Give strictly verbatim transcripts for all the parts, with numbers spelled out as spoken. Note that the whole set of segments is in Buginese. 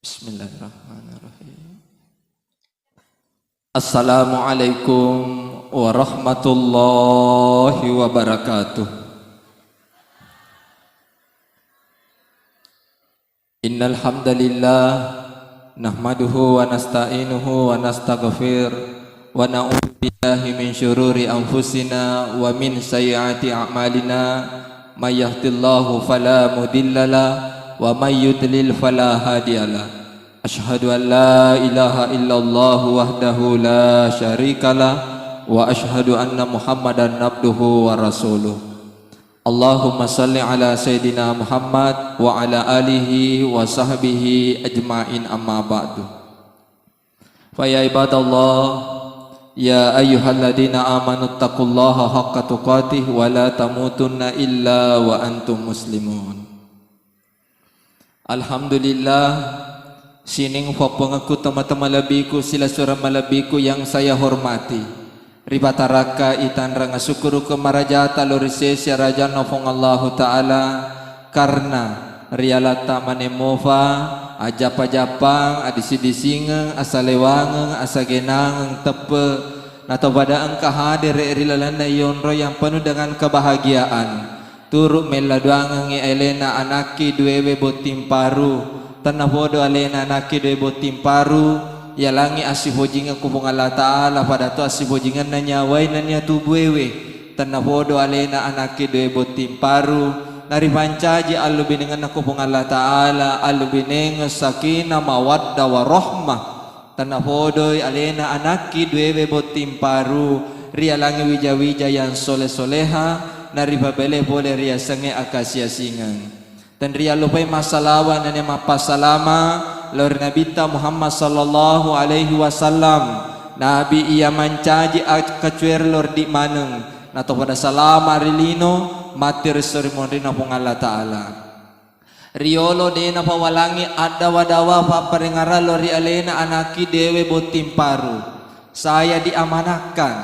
Bismillahirrahmanirrahim. Assalamualaikum warahmatullahi wabarakatuh. Innal hamdalillah, nahmaduhu wa nasta'inuhu wa nastaghfir, wa na'udzu billahi min syururi anfusina wa min sayyiati a'malina. May yahdillahu fala mudhillalah, wa may yudlil fala hadiyalah. Asyhadu an la ilaha illallah wahdahu la syarikalah, wa asyhadu anna Muhammadan abduhu wa rasuluh. Allahumma salli ala Sayyidina Muhammad wa ala alihi wa sahbihi ajma'in, amma ba'du. Fa ya ibadallah, ya ayyuhalladzina amanu taqullaha haqqa tuqatih wa la tamutunna illa wa antum muslimun. Alhamdulillah, sining fappongekku, tama-tama lebbiku, silessureng malebbiku yang saya hormati. Ripatarakka itanrang asukkuruku marajata lao ri sese arajanna Puang Allahu Ta'ala, karena rialatta manemmofa, ajjappa-jappang, adisi-disingeng, asalewangeng, asagenangeng, teppe, nato pada engka hadere ri lalenna yonro yang penuh dengan kebahagiaan. Turu mella doangengngi alena anakki duewe botting paru, tennapodo alena anakki due botting paru, yalangngi assipojingeng ku Puang Allah Ta'ala, pada to assipojingenna nyawai nennia tubuewe. Tennapodo alena anakki due botting paru, naripancaji allubinengenna ku Puang Allah Ta'ala, allubinengeng sakinah, mawaddah, warahmah. Tennapodoi alena anakki duewe botting paru, rialangngi wija-wija yang sole-soleha, naripabele pole riasengnge akasi-asingeng. Tenriallupai massalawa nennia mappassalama lao ri Nabitta Muhammad sallallahu alaihi wasallam, Nabi iya mancaji akkacuere lao ri di maneng, nato pada salama ri lino, matti ri esso ri monrinna Puang Allah Ta'ala. Riolo de napawalangngi addawa-dawa papparengngarang lao ri alena anakki dewe botting paru. Saya diamanahkan,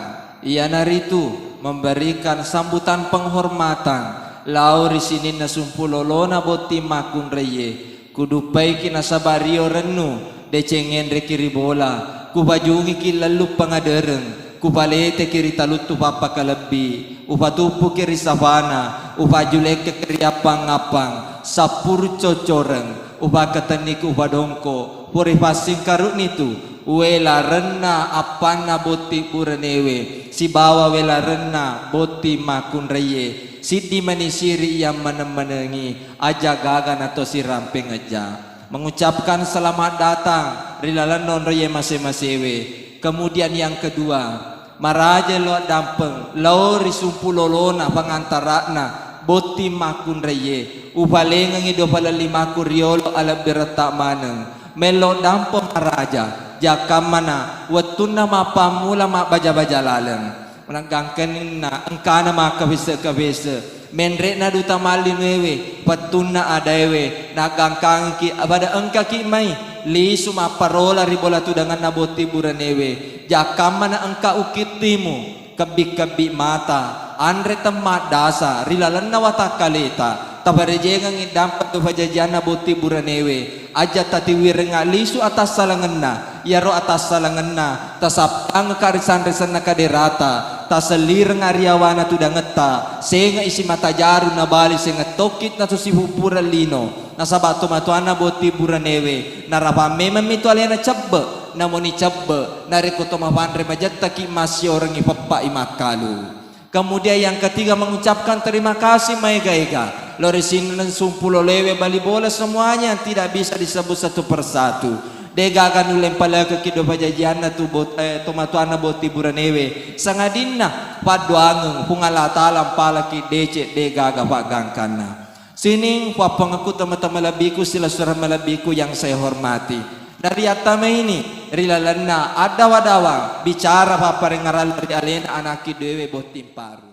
iyanaritu memberikan sambutan penghormatan lao ri sininna sumpulolona botting makkunraie. Kuduppaiki nasaba rio rennu, deceng enreki ri bola, kupajungiki lellung pangadereng, kupaleteki ri taluttu pappakalebbi, upatuppuki ri safana, upajjulekkeki ri appang-appang, sappuru coccoreng, upakatenniki upadongko, pura passingkaru'nitu, uwelarenna appanna botting buranewe, sibawa welarenna botting makkunraie, siddi mani siri iya maneng-manengi, aja gaga nato sirampeng ejja. Mengucapkan selamat datang ri lalenna onroe mase-masewe. Kemudian yang kedua, maraja lao addampeng lao ri sumpulolona pangantara'na botting makkunraie. Upalengengngi dua palellimakku riolo alebbiretta maneng. Mello dampeng maraja, jakkammana wettunna mappammula mabbaja-baja laleng. Naggangkanna engkana makkafese-kafese, menre'na duta mallinuewe, pettunna adaewe, naggangkangki pada engkaki mai lisu mapparola ri bola tudangenna botting buranewe, jakkammana engka ukittimu, kebbi-kebbi mata, anre temmaddasa ri lalenna watakkaleta, taparejengengngi dampeng tu pajajianna botting buranewe, aja tatiwirengnga lisu atassalangenna, iyaro atassalangenna tasappangka ri sanre-sanna kaderata, tasellirengnga ri yawana tudangetta, senge'i simata jaru nabali sengeng tokki nato sipuppureng lino, nasaba tomatoanna botting buranewe, narapang memeng mitu alena cebbe, namuni cebbe, narekko to mapanre majettaki massiorengngi peppa'i makkalu. Kemudian yang ketiga, mengucapkan terima kasih maega-ega lao ri sininna sumpuloloewe bali bola semuanya yang tidak bisa disebut satu persatu. Degaga nulle mpalekeki do pajajianna tu bot-, eh, tomatoanna botting buranewe, sangadinna paddoangeng Puang Allah Ta'ala mpalaki deceng degaga paggangkanna. Sining pappangekku, tama-tama malebbiku, silessureng malebbiku yang saya hormati. Nariattamaini ri lalenna addawa-dawa bicara papparengngarang ri alena anakki dewe botting paru.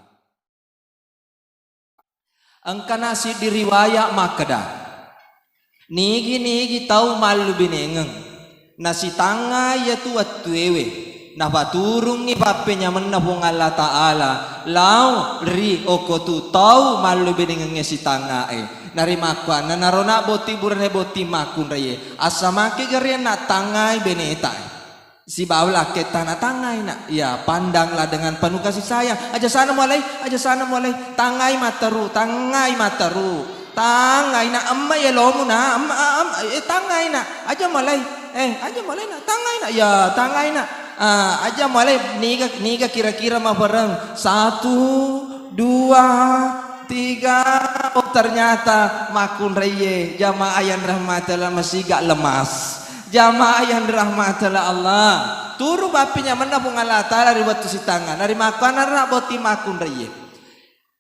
Engkana siddi riwaya makkeda, nigi-nigi tau mallubinengeng, nasitangnga iyatu wettuewe, Napaturungngi pappenyamenna Puang Allah Ta'ala lao ri okko tu tau mallu benengengnge sitangngae. Narimakkuannanaro na botting burane botting makkunraie, assamake gerianna tangngai benetae. Sibawa lakketta na tangngaina. Ya, pandanglah dengan penuh kasih sayang. Aja sana mulai, aja sana mulai. Tangngai matteru, tangngai matteru. Tangngaina, emme, ya lomu na, emme, em, eh, tangngaina. Aja mulai. Eh, aja mulai na. Tangngaina. Ya, tangngaina. Ah, aja mulai. Niga, niga kira-kira mafereng. Satu, dua, tiga. Oh, ternyata makkunraie jamaah yang dirahmati Allah masih gak lemas. Jamaah yang dirahmati Allah, turu bappi nyamenna Puang Allah Ta'ala ri wettu sitangnga. Narimakkuannanaro na botting makkunraie.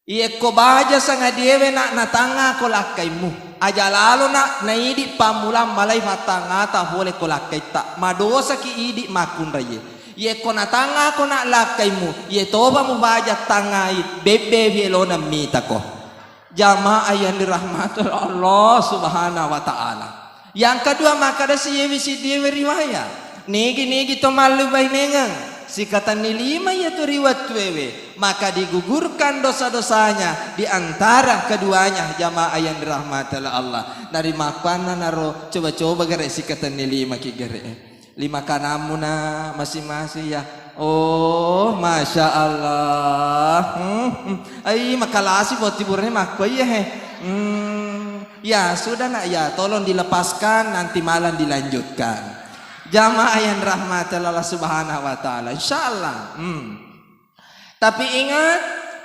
Iyekko baja sangadiewe na, natangngako lakkaimmu. Aja lalo na, naidi pammulang malai mattangngata pole ko lakkaitta. Madosaki idi makkunraie. Iyekko natangngako na lakkaimmu, iye toba mubaja tangngai, bebbe fielona mitako. Jamaah yang dirahmati Allah Subhanahu wa Ta'ala. Yang kedua, makkadasi yewi siddiewe riwaya. Nigi-nigi to mallu bainengeng, sikatenni lima iya tu ri wettuewe, maka digugurkan dosa-dosanya di antara keduanya, jamaah yang dirahmati Allah. Narimakkuannanaro coba-coba gere sikatenni lima ki gere. Lima kanammu na masing-masing ya. Oh, Masya Allah. Hmm, hmm. Ai, makalasi botting burane makkuaie he. Hmm. Ya, sudah nak ya, tolong dilepaskan, nanti malam dilanjutkan. Jamaah yang dirahmati Allah Subhanahu wa Ta'ala. Insya Allah. Hmm. Tapi ingat,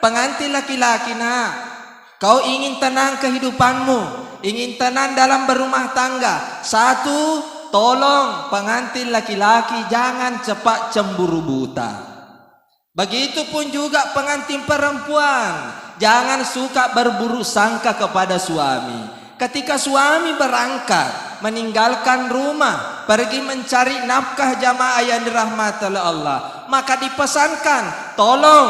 pengantin laki-laki, nak, kau ingin tenang kehidupanmu, ingin tenang dalam berumah tangga, satu, tolong pengantin laki-laki jangan cepat cemburu buta. Begitupun juga pengantin perempuan, jangan suka berburuk sangka kepada suami. Ketika suami berangkat, meninggalkan rumah, pergi mencari nafkah, jamaah yang dirahmati oleh Allah, maka dipesankan, tolong,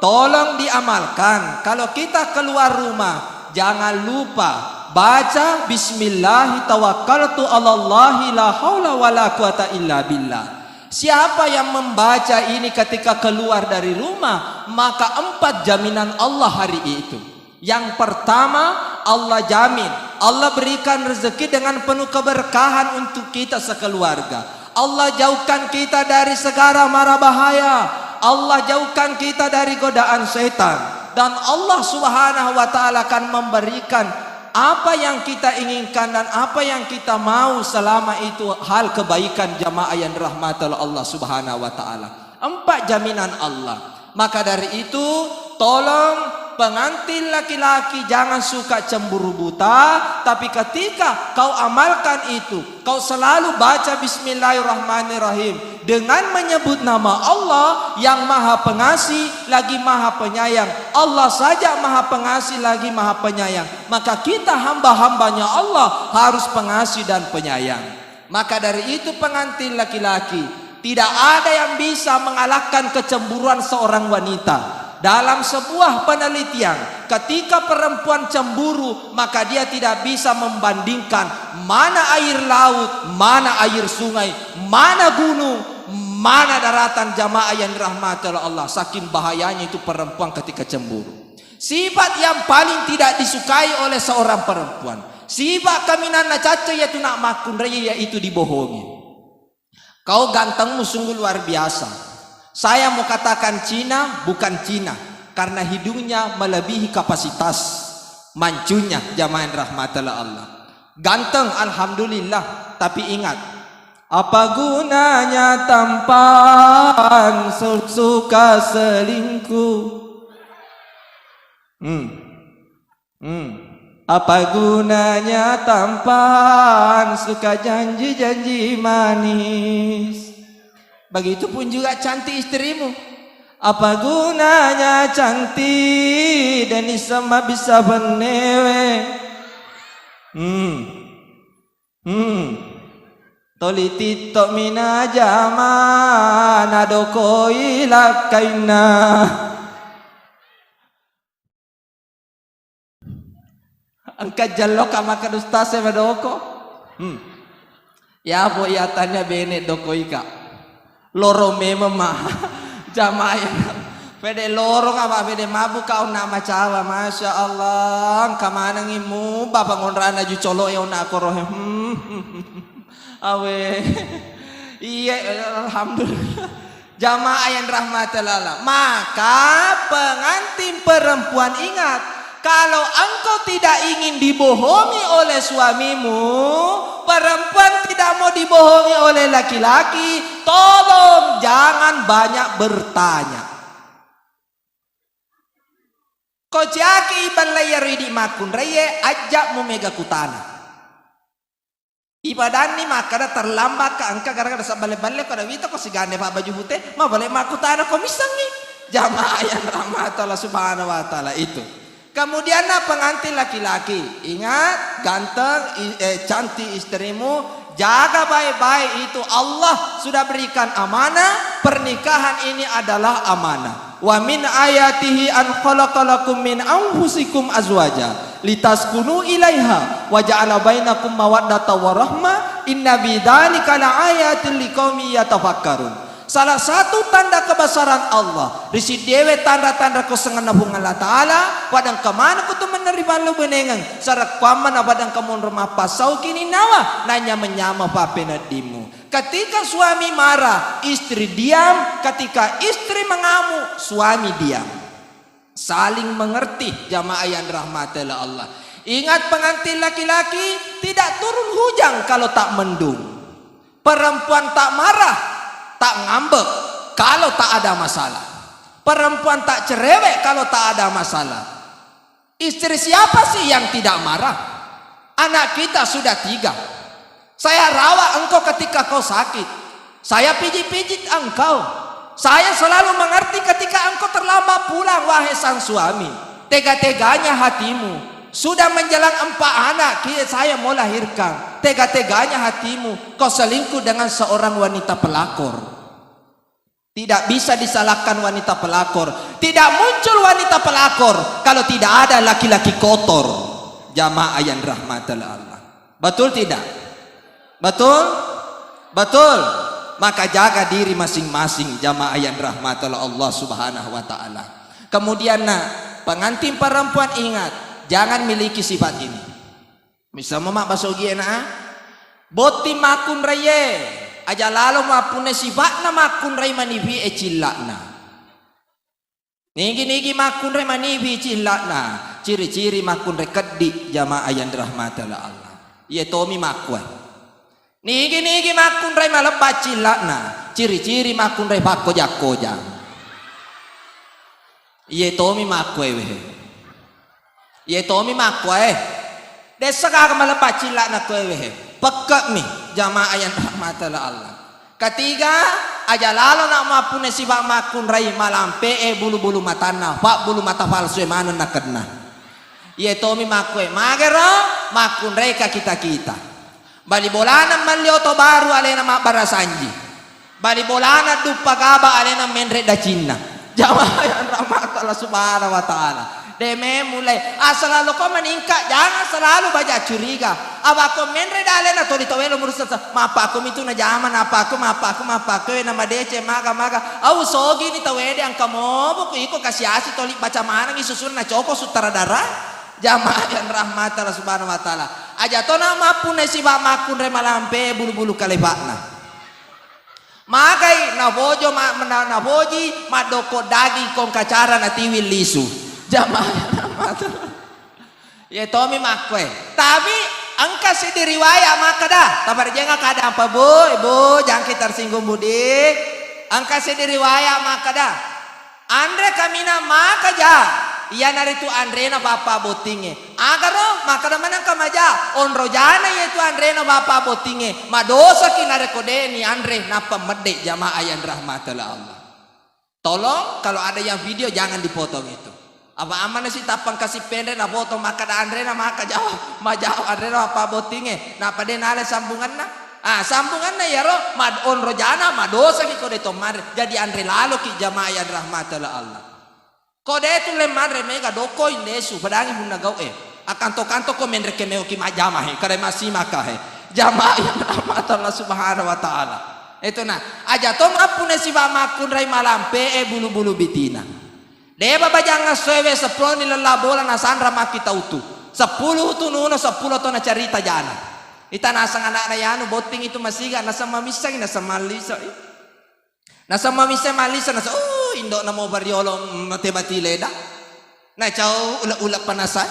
tolong diamalkan. Kalau kita keluar rumah, jangan lupa baca bismillah tawakkaltu alallahi la haula wala quwata illa billah. Siapa yang membaca ini ketika keluar dari rumah, maka empat jaminan Allah hari itu. Yang pertama, Allah jamin, Allah berikan rezeki dengan penuh keberkahan untuk kita sekeluarga. Allah jauhkan kita dari segala mara bahaya. Allah jauhkan kita dari godaan setan. Dan Allah Subhanahu wa Ta'ala akan memberikan apa yang kita inginkan dan apa yang kita mau selama itu hal kebaikan, jamaah yang dirahmati oleh Allah Subhanahu wa Ta'ala. Empat jaminan Allah. Maka dari itu, tolong pengantin laki-laki jangan suka cemburu buta, tapi ketika kau amalkan itu, kau selalu baca bismillahirrahmanirrahim dengan menyebut nama Allah yang Maha Pengasih lagi Maha Penyayang. Allah saja Maha Pengasih lagi Maha Penyayang. Maka kita hamba-hambanya Allah harus pengasih dan penyayang. Maka dari itu pengantin laki-laki, tidak ada yang bisa mengalahkan kecemburuan seorang wanita. Dalam sebuah penelitian, ketika perempuan cemburu, maka dia tidak bisa membandingkan mana air laut, mana air sungai, mana gunung, mana daratan, jamaah yang dirahmati oleh Allah. Saking bahayanya itu perempuan ketika cemburu. Sifat yang paling tidak disukai oleh seorang perempuan. Sifat kaminanna cacca yaitu nak makkunrai, yaitu dibohongi. Kau gantengmu sungguh luar biasa. Saya mau katakan Cina, bukan Cina, karena hidungnya melebihi kapasitas mancunya, jamaah yang dirahmati Allah. Ganteng, alhamdulillah, tapi ingat, apa gunanya tampan su-, suka selingkuh? Hmm. Hmm. Apa gunanya tampan suka janji-janji manis? Begitupun juga cantik istrimu. Apa gunanya cantik dan isema bisa benewe? Hmm. Hmm. Toli TikTok mina jama nadokoi lakkainna. Engka jalloka makan ustaz e madoko. Hmm. Ya po iya tanya bene dokoika. Loro memang ma. Jamaah yang pede loro ka, Pak, pede mabuk ka, onna macawa. Masya Allah, engka manengi mu bapak ngonrana ju colo e onna korohe. Hmm. Awe. Iya, alhamdulillah. Jamaah yang rahmati Allah. Maka pengantin perempuan ingat, kalau engkau tidak ingin dibohongi oleh suamimu, perempuan tidak mau dibohongi oleh laki-laki, tolong jangan banyak bertanya. Ko ciaki iballai iyaro idi makkunraie, ajja mu mega kutana. Ipadanni makkada terlambat ka engka gara-gara sabballe-balle ko da wita ko sigande pa baju pute, ma bale makkutana ko missengngi. Jamaah yang rahmat Allah Subhanahu wa Ta'ala itu. Kemudian, nah, pengantin laki-laki, ingat, ganteng, i- eh, cantik istrimu, jaga baik-baik itu. Allah sudah berikan amanah, pernikahan ini adalah amanah. Wa min ayatihi an khalaqa lakum min anfusikum azwaja litaskunu ilaiha wa ja'ala bainakum mawaddata wa rahma inna bidzalika laayatil liqaumi yatafakkarun. Salah satu tanda kebesaran Allah, ri siddiae tanra-tanra kosengenna Puang Allah Ta'ala, pada engka maneng kutu meneri ballo benengeng, sarekkuamma na pada engka monro mappassau kininnawa, nanyama-nyama pappeneddimmu. Ketika suami marah, istri diam. Ketika istri mengamuk, suami diam. Saling mengerti, jamaah yang dirahmati oleh Allah. Ingat, pengantin laki-laki, tidak turun hujan kalau tak mendung. Perempuan tak marah, tak ngambek kalau tak ada masalah. Perempuan tak cerewet kalau tak ada masalah. Istri siapa sih yang tidak marah? Anak kita sudah tiga. Saya rawat engkau ketika kau sakit. Saya pijit-pijit engkau. Saya selalu mengerti ketika engkau terlambat pulang, wahai sang suami. Tega-teganya hatimu. Sudah menjelang empat anak ki- saya mau lahirkan. Tega-teganya hatimu. Kau selingkuh dengan seorang wanita pelakor. Tidak bisa disalahkan wanita pelakor. Tidak muncul wanita pelakor kalau tidak ada laki-laki kotor. Jamaah yang dirahmati oleh Allah. Betul tidak? Betul? Betul. Maka jaga diri masing-masing, jamaah yang dirahmati oleh Allah Subhanahu wa Ta'ala. Kemudian, nak, pengantin perempuan, ingat, jangan miliki sifat ini. Misalnya mabbasogie na, ah, botting makkunraie, aja lalo mappunna sifa'na makkunrai manifi e cilla'na. Nigi-nigi makkunrai manifi cilla'na, ciri-ciri makkunrai keddi, jamaah yang dirahmati oleh Allah. Iye tomi makkue. Nigi-nigi makkunrai malebba cilla'na, ciri-ciri makkunrai pakkoja-koja. Iye tomi makkue wehe. Iye tomi makkue. Dessa gaga malebba cilla'na koe wehe. Pekke'mi, jamaah yang dirahmati oleh Allah. Ketiga, aja lalo nak mappunna sifa makkunrai malampe e bulu-bulu matanna, pak bulu mata palsu e maneng nakenna. Iye tomi makkue, magero makkunrai ka kita-kita. Bali bolana melli oto baru alena mabbarasanji. Bali bolana duppa gaba alena menre dacinna. Jamaah yang rahmat Allah Subhanahu wa Ta'ala. De me mulai. Asal lo ko meningkat, jangan selalu baja curiga. Aba ko menre da alena toli tawelo murusa, mapakku mitu na jama, napakku, mapakku, mapakku, na madece, maga, maga. Au sogi ni tawede angka mobo ku iko kasi-asi toli baca manengi susunna coko sutradara. Jamaah yang rahmat Allah Subhanahu wa Ta'ala. Aja to na mappunna siba makkunrai malampe bulu-bulu kalebakna. Magai nafojo ma-, na-, nafoji maddoko daging kongkacara natiwi lisu. Jamaah yang rahmat Allah. Iye tomi makkue. Tapi engka seddi riwayat makkeda, tabarjenga kada apa, Bu, Ibu, jangki tersinggung, Budi. Engka seddi riwayat makkeda, anre kaminang maka ja, iyanaritu anrena bapa bottingnge. Agaro makkeda maneng ka maja, onro jana iyetu anrena bapa bottingnge, madosaki narekko de'ni anre nappa medde, jamaah yang dirahmati oleh Allah. Tolong, kalau ada yang video, jangan dipotong itu. Apa amanna si tappang kasi penre na foto makkeda anrena maka jawab, majawab anrena apa bottingnge, napa de nale sambunganna? Ah, sambunganna iyaro, mad-, onro jana, madosaki ko de to manre. Jadi anre laloki jamaah yang dirahmati oleh Allah. Ko de tulle manre mega doko indesu, pedangi munna gau e. Akanto-kanto ko menre ke meoki majama he, kare masima ka he. Jamaah yang dirahmati Allah Subhanahu wa Ta'ala. Itu na, aja to mappuna siba makkunrai malampe e bulu-bulu bitina. Deba bajang essoewe seppulo ni lella bola nasanra makki tautu. Seppulo tu nuno, seppulo to nacarita jana. Ita naseng anakna yanu botting itu masiga, naseng mamissengi, naseng malliso. Naseng mamissengi malliso, naseng, "Uh, indokna mopa riolo, mm, mate bati leda." Nacau ule-ule panasai.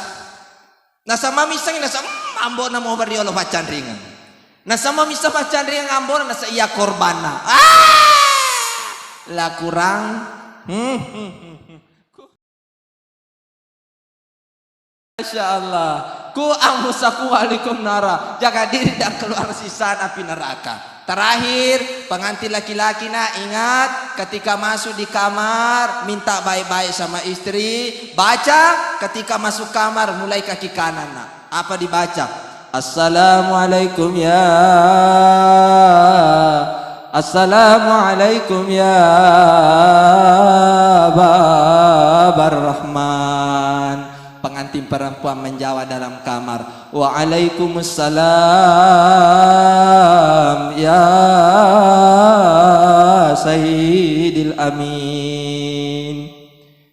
Naseng mamissengi, naseng, "Mm, ambo'na mopa riolo paccanringeng." Naseng mamisseng paccanringeng ambo'na, naseng, "Iya korbanna." Ah! La kurang. Hmm, hmm, hmm, hmm. Masya Allah. Ku anfusakum wa ahlikum nara. Jaga diri dan keluarga siksaan api neraka. Terakhir, pengantin laki-laki, nak, ingat, ketika masuk di kamar, minta baik-baik sama istri. Baca, ketika masuk kamar, mulai kaki kanan, nak. Apa dibaca? "Assalamualaikum ya, assalamualaikum ya Babar Rahman." Pengantin perempuan menjawab dalam kamar, "Waalaikumsalam ya Sayyidil Amin."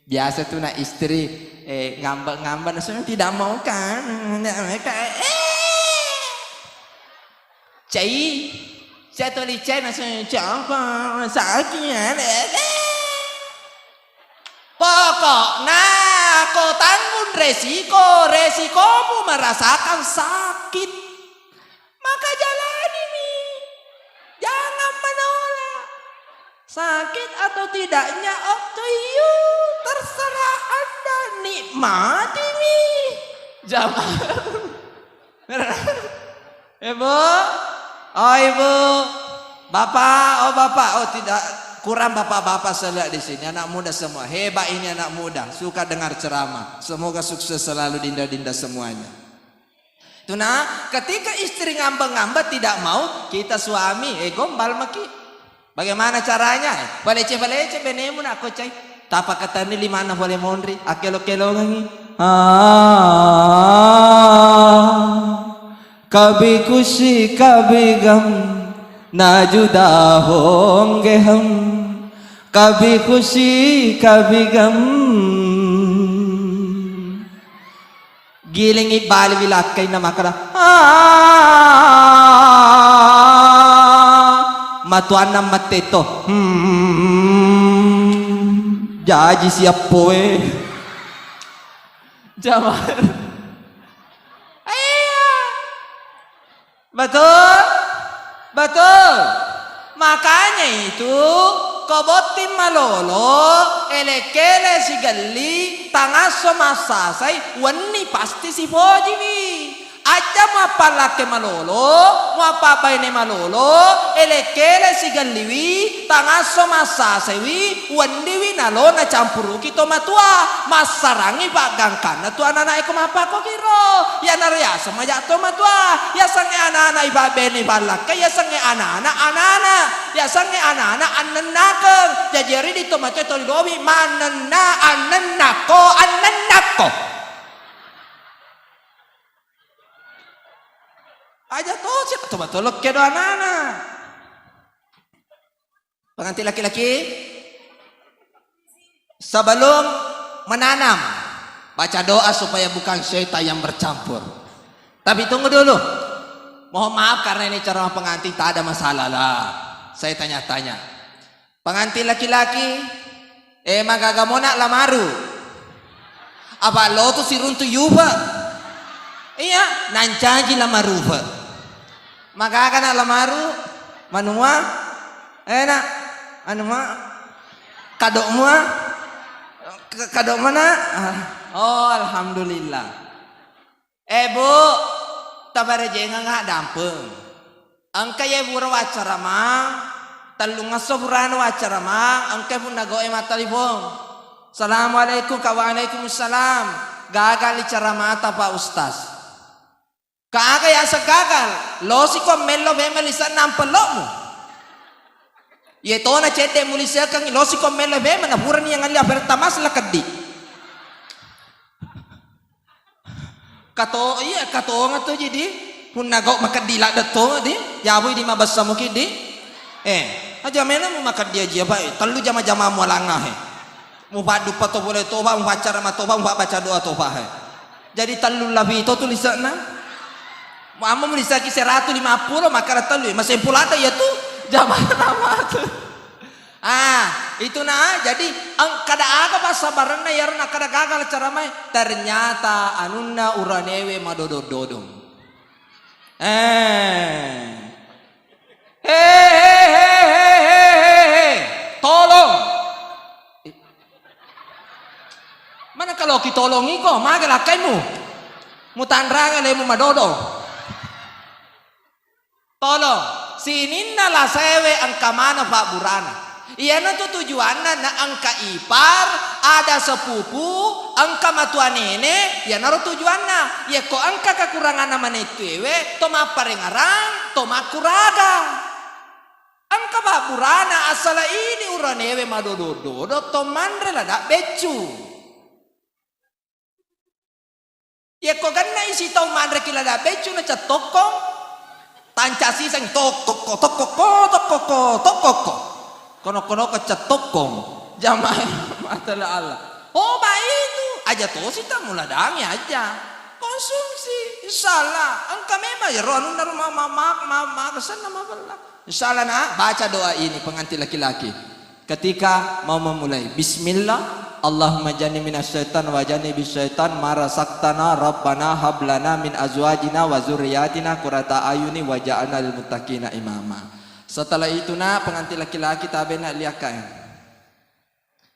Biasa tu nak istri, eh, ngambek-ngambek, naseng, "Tidak mau kan? Tidak mau kan?" Eh. Cai, saya toli cai, naseng, "Siapa? Sakit ya?" Eh. Pokokna ko tanggung resiko, resikomu merasakan sakit. Maka jalanimi. Jangan menolak. Sakit atau tidaknya up to you. Terserah Anda. Nikmatimi. Jamaah. Ibu. Oh, Ibu. Bapak, oh, Bapak. Oh, tidak kurang bapak-bapak saya lihat di sini. Anak muda semua. Hebat ini anak muda. Suka dengar ceramah. Semoga sukses selalu dinda-dinda semuanya. Tuna, ketika istri ngambek-ngambek tidak mau, kita suami, eh, gombal maki. Bagaimana caranya? Eh, palece-palece benemu nak kocai. Tapa ketani limanna pole monri, akkelo-kelongengi. Ah, kabi kusi kabi gam, najuda honggeham. Kabi kusi kabi gam. Gilingi baliwi lakkainna makkeda, "Ah, matuanna metteto." Hmm, jaji siappoe. Jamaah. Iya. Betul? Betul. Makanya itu, ko botting malolo, ele-kele sigelli, tangasso massasai, wenni pasti sipojiwi. Aja muappallakke malolo, muappabaine malolo, ele-kele sigelliwi, tangasso massasaiwi, wenniwi nalo nacampuruki to matua. Massarangi paggangkanna tu anana e ko mappakko kiro. Iyanaro yaseng maja to matua. Yasengnge anana ipabbene pallakka, yasengnge anana, anana. Yasengnge anana annennakeng. Jaji ri di to matua toli domi, manenna, annennakko, annennakko. Aja tosi, to matua lokke do anana. Pengantin laki-laki, sebelum menanam, baca doa supaya bukan syaitan yang bercampur. Tapi tunggu dulu. Mohon maaf karena ini ceramah pengantin, tak ada masalah lah. Saya tanya-tanya. Pengantin laki-laki, eh, magaga mona lamaru? Apa lo tu siruntu yupa? Iya, nancaji lamarupa. Magaga nak lamaru? Manua? Eh, nak, anu mua? Kado mua? K-, kado mana? Ah. Oh, alhamdulillah. Eh, Bu, tabarejengeng ha dampeng. Engka ye pura waccaramang, tellungesso purana waccaramang, engka punna goe mattalipong. Assalamualaikum, Kak. Waalaikumsalam. Gagal li caramata, Pak Ustaz. Kaga yaseng gagal? Losiko mello memeng lise'na ampello'mu. Ye tona cedde mulisekengngi, losiko mello memeng, na purani yang ngalli apertama sila keddi. Kato, iya, katonga tu jadi. Punna gau makeddi ladde to di, yabui di mabessa muki di. Eh, aja mena mu makan dia jia, Pak. Tellu jama-jama mualangnga, he. Mu padduppa to pole toba, mu paccara ma toba, mu pabbaca doa toba, he. Jadi tellu lapi to tulisanna. Mu amma mu lisaki seratu lima puluh, makkada tellu, masempulata iya tu jama nama tu. Ah, itu na, jadi ang-, kada aga passabarenna iyaro nakkada gagal cara mai. Ternyata anunna uranewe madodong-dodong. Eh. He, he, he, he, he, he, he. Tolong. Mana kalau ki tolong iko, mage lakkaimu. Mutanrang lemu madodo. Tolong. Sininna lasewe engka mana pabburana. Iyanatu tujuanna na engka ipar, ada sepupu, engka matua nene, iyanaro tujuanna. Yekko engka kekuranganna manettuewe, to mapparengarang, to makkuraga. Engka pabburana asala ini uranewe madodo-dodo, to manre lada beccu. Yekko genna isi tau manreki lada beccu na cettokkong, tanca siseng tokkokko, tokkokko, tokkokko, tokkokko. Kono-kono ko cettokkong. Jamaah mata la Allah. Oh, baik itu. Aja tosi tamu ladangi aja. Konsumsi. Insyaallah. Engka memang ya roh anunna rumah ma-, ma-, ma-, ma-, kesenna mabella. Insyaallah nak, baca doa ini pengantin laki-laki. Ketika mau memulai, Bismillah, Allahumma jannibna syaitan wa jannibis syaitan ma razaqtana, Rabbana hab lana min azwajina wa dzurriyyatina qurrata ayuni waj'alna lil muttaqina imama. Setelah itu nak, pengantin laki-laki tabe nak liakkae.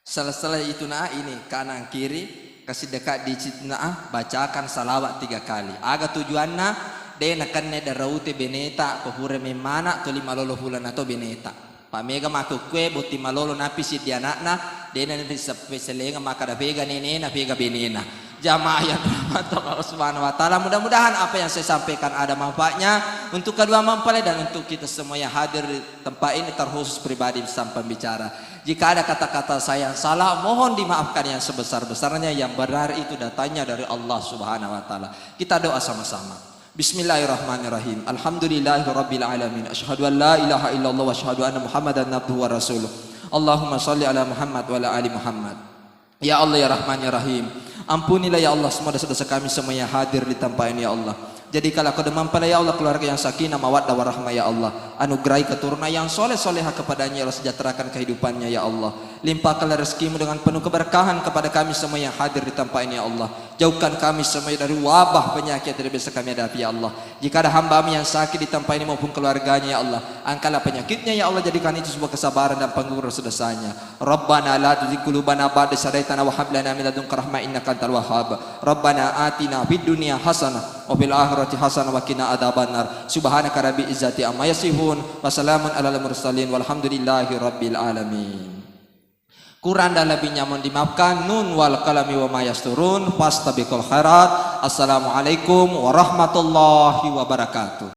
Selesai itu nak, ini kanan kiri, kasi dekat di situ nak, bacakan salawat tiga kali. Aga tujuanna? De nakenna daraute beneta, ko pura memmana, toli malolo pulana to beneta. Pa mega makkukkue botting malolo napi siddi anakna, dena riseppe selengeng makkada pega nenena, pega benena. Jamaah yang dirahmati Allah Subhanahu wa Ta'ala, mudah-mudahan apa yang saya sampaikan ada manfaatnya untuk kedua mempelai dan untuk kita semua yang hadir di tempat ini, terkhusus pribadi sang pembicara. Jika ada kata-kata saya yang salah, mohon dimaafkan yang sebesar-besarnya, yang benar itu datangnya dari Allah Subhanahu wa Ta'ala. Kita doa sama-sama. Bismillahirrahmanirrahim. Alhamdulillahirabbil alamin. Asyhadu an la ilaha illallah wa asyhadu anna Muhammadan abduhu wa rasuluh. Allahumma shalli ala Muhammad wa ala ali Muhammad. Ya Allah, ya Rahman, ya Rahim, ampunilah ya Allah semua dosa-dosa kami semua yang hadir di tempat ini ya Allah. Jadikanlah kedua mempelai ya Allah keluarga yang sakinah, mawaddah, warahmah ya Allah. Anugerahi keturunan yang soleh-solehah kepadanya ya Allah, sejahterakan kehidupannya ya Allah. Limpahkanlah rezekimu dengan penuh keberkahan kepada kami semua yang hadir di tempat ini ya Allah. Jauhkan kami semua dari wabah penyakit yang biasa kami hadapi, ya Allah. Jika ada hamba-Mu yang sakit di tempat ini maupun keluarganya, ya Allah, angkatlah penyakitnya, ya Allah, jadikan itu sebuah kesabaran dan penghapus dosanya. Rabbana la tuzigh qulubana ba'da idh hadaitana wa hab lana min ladunka rahmah innaka antal wahhab. Rabbana atina fid dunya hasanah wa fil akhirati hasanah wa qina adzabannar. Subhanaka rabbil izzati amma yasifun. Wa salamun alal mursalin walhamdulillahi rabbil alamin. Kurang dan lebihnya mohon dimaafkan. Nun wal qalami wa ma yasturun. Fastabiqul khairat. Assalamualaikum warahmatullahi wabarakatuh.